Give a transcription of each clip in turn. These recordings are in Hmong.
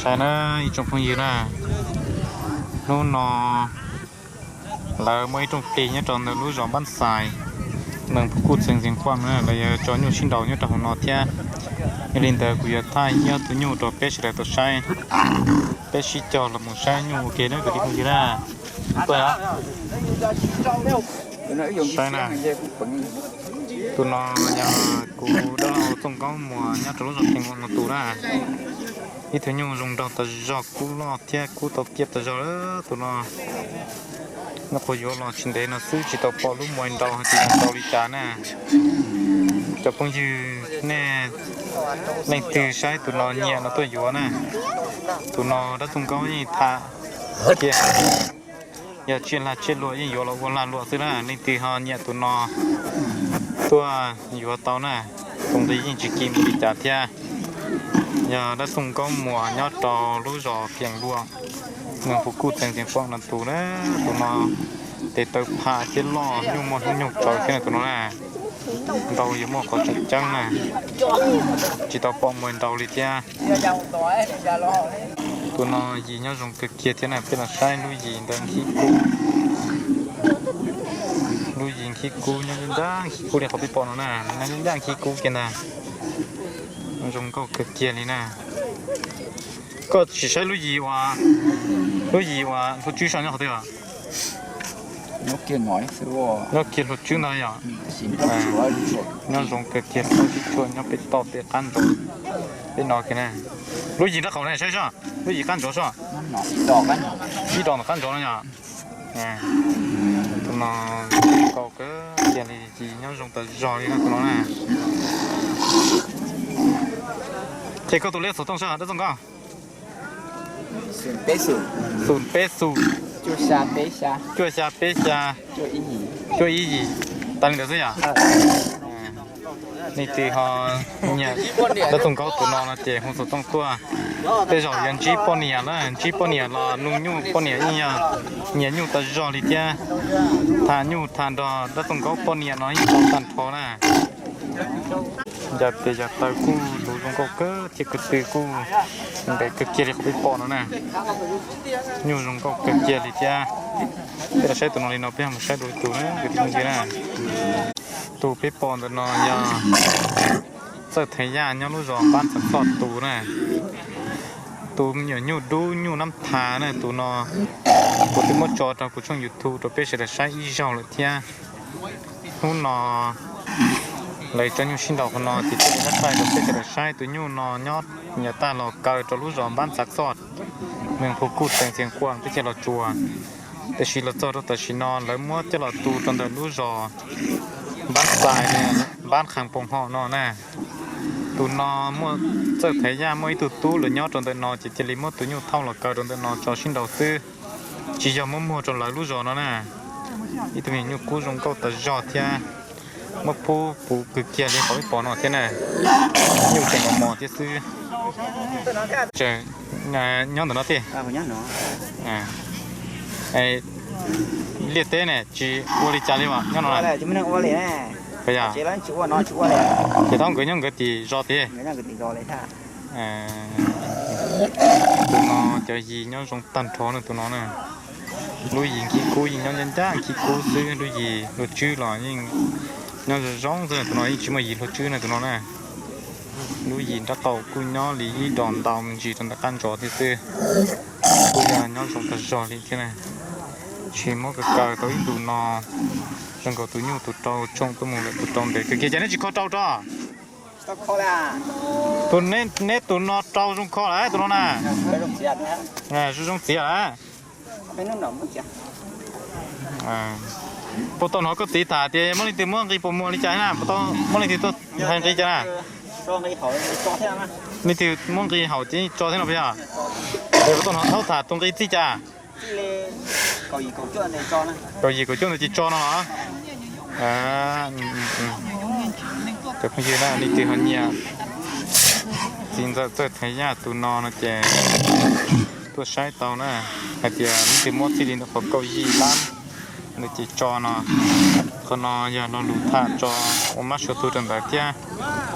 Tais na, ib tsoom phooj ywg na, hnub no lawv muaj ib rooj plig nyob rau ntawm lub zos Npab Xais, nees Phu Kuj txheem Xiav Khuam na, lawv yuav tso nyuj sib nraus nyob rau hauv no thiab. Yog li ntawd kuv yuav thaij ib ob tug nyuj rau peb sawv daws tau saib, peb sib cog los mus saib nyuj ua ke na kwv tij phooj ywg na. Tuaj, saib na, tus no yog kuv dab laug Txooj Nkaub Muas nyob rau lub zos Pheej Luam no tus na. Ib tug nyuj zoo nraug tas zog, kub loj thiab kub tau kiag tas zog lawm tus no. Nyuj qhuav yuav los tsis ntev no xwb, tsis tau pom lub muas nraus hais tias nraus li cas na. Cov phooj ywg nej leej twg saib tus no nyiam no tuaj yuav na. Tus no dab Txooj Nkaub yeej tham tias yog tsiaj lag tsiaj luam yeej yuav los ua lag luam xwb na. Leej twg ho nyiam tus no tuaj yuav tau na, tus nqi yeej tsis kim mus li cas thiab. Yog dab Txooj Nkaub Muas nyob rau lub zos Pheej Luam, nees Phu Kuj txheem Xiav Khuam no tus na. Tus no tes taw pham thiab loj, nyuj muaj hnub nyoog tsawv thiab na tus no na. Nraus yuav muaj qhov tseem ceeb na, tsis tau pom muas nraus li thiab. Tus no yim nyob zoo kawg kiag thiab na, peb los saib lub yim ntawd nkhib kub. Lub yim nkhib kub nyob ncaj nkhib kub li qhov peb pom no na, nyob ncaj nkhib kub kiag ntag. Zoo nkauj kawg kiag li na. Koj sim saib lub yim uas, lub yim uas hluas tswb saib nyob qhov twg os? Nyob kiag hluas tswb ntag yom. Nyob zoo kawg kiag, tau sib tshuam nyob pem toj pem qab ntsov pem no kiag na. Lub yim nraub qaum ne saib soj, lub yim qab ntsov soj. Ib dos ntawm qab ntsov no yom. Tus no zoo nkauj kawg kiag li, yim nyob zoo tas zog li no tus no na. Qhia koj tus lej xov tooj soj dab Txooj Nkaub. Xoom peb xoom, cuaj xya peb xya, cuaj ib yim. Tas li ntawd xwb yom. Leej twg ho nyiam dab Txooj Nkaub tus no no ces hu xov tooj tuaj. Tej zaum yog ntsib poj niam na, ntsib poj niam los nug nyuj, poj niam yeej yog nyiam nyuj tas zog li thiab. Tham nyuj tham nrog dab Txooj Nkaub poj niam no yeej tau tag nrho na. Yog tes yog taw kuj luv zoo nkauj kawg thiab, ko tw kuj ntev kawg kiag li qhov peb pom no na. Nyuj zoo nkauj kawg kiag li thiab. Peb los saib tus no li no, peb ho mus saib dua ib tug na kwv tij phooj ywg na. Tus peb pom ntawm no yog Txawj Thaiv Yaj nyob lub zos Npab Txav Xoj tus na. Tus me nyuam nyuj dub nyuj nab tha na, tus no kuv twb muab tso rau kuv tshooj YouTube rau peb sawv daws saib ib zaug lawm thiab. Hnub no lawv tso nyuj sib nraus qhov no ces thiaj li muab thaij rau peb sawv daws saib. Tus nyuj no nyob, nyiam tag los kaw rau lub zos Npab Txav Xoj, nees Phu Kuj xeev Xiav Khuam teb chaws Los Tsuas. Tiam sis los txog rau tam sim no lawv muab coj los tu rau ntawm lub zos Npab Xais, Npab Qhees Poom Hom no na. Tus no muaj, Txawj Thaiv Yaj muaj ib tug tub lawv nyob rau ntawm no ces cia li muab tus nyuj thauj los kaw rau ntawm no tso sib nraus xwb, tsis yog muab muag rau lawv lub zos no na. Ib tug me nyuam nyuj kub zoo nkauj tas zog thiab, muab pub puv kawg kiag li qhov peb pom no thiab na. Nyuj tseem mos mos thiab xwb. Nyob ntawm no tiag. Liaj teb ne tsis ua li cas li as nyob no? Ces thaum nkawd nyob nkawd tim zos tiag. Tus no cov yim nyob zoo tag nrho na tus no na. Lub yim nkhib kub yeej nyob ncaj ncaj nkhib kub xwb, lub yim hluas tswb los yeej nyob zoo zoo xwb, tus no yeej tsis muaj yim hluas tswb na tus no na. Lub yim nraub qaum kuj nyob li ib dos ntau me ntsis rau ntawm qab ntsov thiab xwb. Kuj yog nyob zoo tag zog li thiab na. Tsis muab kaw kaw tau ib ntus no, zoo nkaus tus nyuj tus rau tshooj tuaj mus lawm tus rau ntev kawg kiag. Cas neb tsis kho rau tso? Tus neb tus no rau zoo kho lawm tus no na. Zoo zoo txiav lawm. Puas tau hnov koj txiv tham tias muaj leej twg muab nqi puas muag li cas na, puas tau muaj leej twg tuaj hais nqi cas na? Leej twg muab nqi haum ces tso thiab no puas yog? Es puas tau hnov thaub tham tus nqi txij cas? Kaum yim kaum cuaj ntawd ces tso no los? Cov phooj ywg na, leej twg ho nyiam txiv ntxawm Txawj Thaiv Yaj tus no no ces tuaj saib tau na, hais tias leej twg muab txij li ntawm qhov kaum yim lab ntawd ces tso no. Qhov no yog lo lus tham tso ua mab suav tug rau ntawd thiab.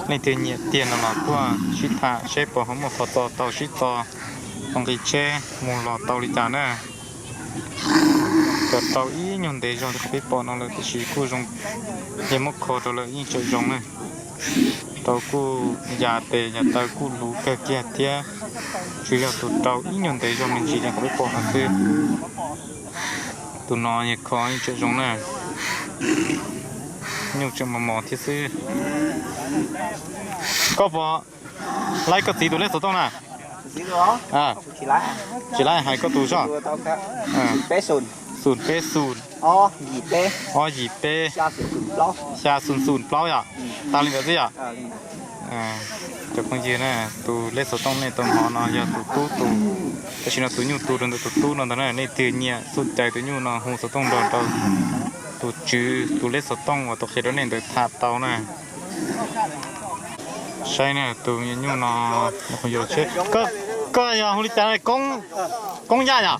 Leej twg nyiam tiag no los tuaj sib tham seb puas ho muaj qhov txo tau sib txo Tau nqi tsheb mus los tau li cas na. Cov rau ib nyuag ntev zog li qhov peb pom no lawm tiam sis kuj zoo, yog muab kho rau lawm yeej tseem zoo na. Rau kuj ya tes ya taw kuj luv kawg kiag thiab, tsuas yog tus rau ib nyuag ntev zog me ntsis li qhov peb pom no xwb. Tus no yog kho yeej tseem zoo na, nyuj tseem mos mos thiab xwb. Koj puas laib koj txiv tus lej xov tooj na? Tsis laib, hais koj tus soj. Xoom peb xoom, ob yim peb, xya xoom xoom plaub yom, tag li ntawd xwb yom. Cov phooj ywg na, tus lej xov tooj nej tau hnov no yog tus tub tus, tam sim no tus nyuj tu rau ntawm tus tub no ntag na. Nej twg nyiam xub cais tus nyuj no hu xov tooj nrog rau tus tswv tus lej xov tooj uas tau qhia rau nej ntawd tham tau na. Saib na, tus nyuj no, koj yog hu li cas, Koob Yaj yom?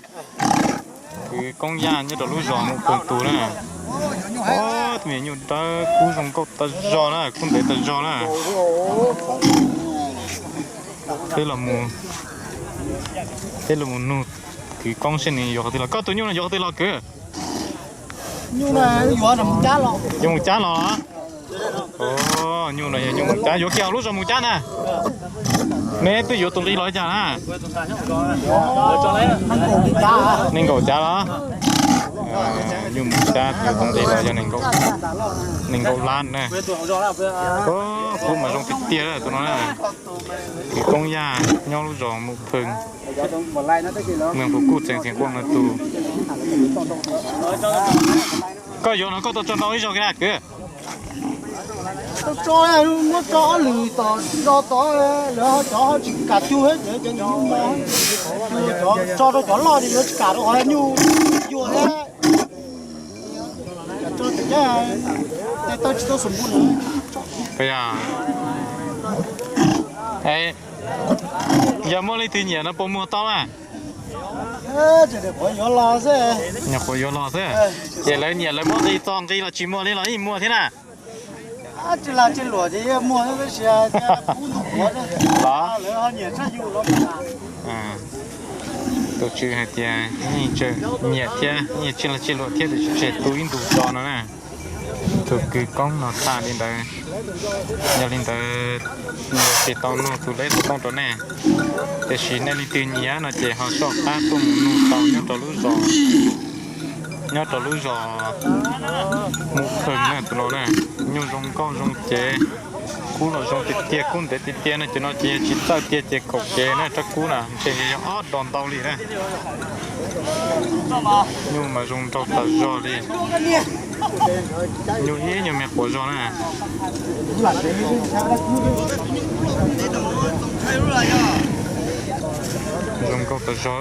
Kwv Koob Yaj nyob rau lub zos Mus Phoos tus na. Tus me nyuj dawb kub zoo nkauj tas zog na, kub ntev tas zog na. Peb los mus, peb los mus nug kwv Koob seb nws yuav qhov twg los. Koj tus nyuj no yuav qhov twg los kwv? Yuav mus cab los. Nyuj no yog nyuj mus cab, yuav kiag hauv lub zos mus cab na. Neb twb yuav tus nqi los li cas na? Nees nkaum cav los? Nyuj mus cab yuav tus nqi los yog nees nkaum lab na. Kub mas zoo tiag tiag tus no na. Kwv Koob Yaj nyob lub zos Mus Phoos, moos Phoos Kuj, txeev Xiav Quaj no tus. Koj yuav no koj tau tso ntau ib zaug kiag na kwv? Tau tso, muab tso ob lwm tom zos tod, lawv cov ho tsis kam cug, cov nyuj mos, cov tso rau cov loj ces yuav tsis kam rau qhov nyuj yuag thiab. Tso tsis, tej tawb tsis tau xum npu. Yog muaj leej twg nyiam no puas muag tau na? Nyuam qhuav yuav los xwb. Ces lawv nyiam lawv muab nqi txo nqi los tsis muag li los yeej muag thiab na. Los, tus tswv hais tias yeej tseem nyiam thiab yeej tsis los tsis luam thiab, tus tswv tseg tu ib ntus tso no na. Tus kwv Koob no tham li ntawd. Yog li ntawd, tsis tau nug tus lej xov tooj rau nej, tiam sis nej leej twg nyiam no ces ho soj qab tuaj mus nug tau nyob rau lub zos, nyob rau lub zos Mus Phoos na tus no na. Nyuj zoo nkauj zoo cev, kub los zoo tiag tiag, kub ntev tiag tiag no, ces no ces yog tsis txawj tiag ces kaum kev na, rab kub na, ntshe yog ob dos ntau li na. Nyuj mas zoo nraug tas zog li. Nyuj ib nyuag me quav zog na. Zoo nkauj tas zog.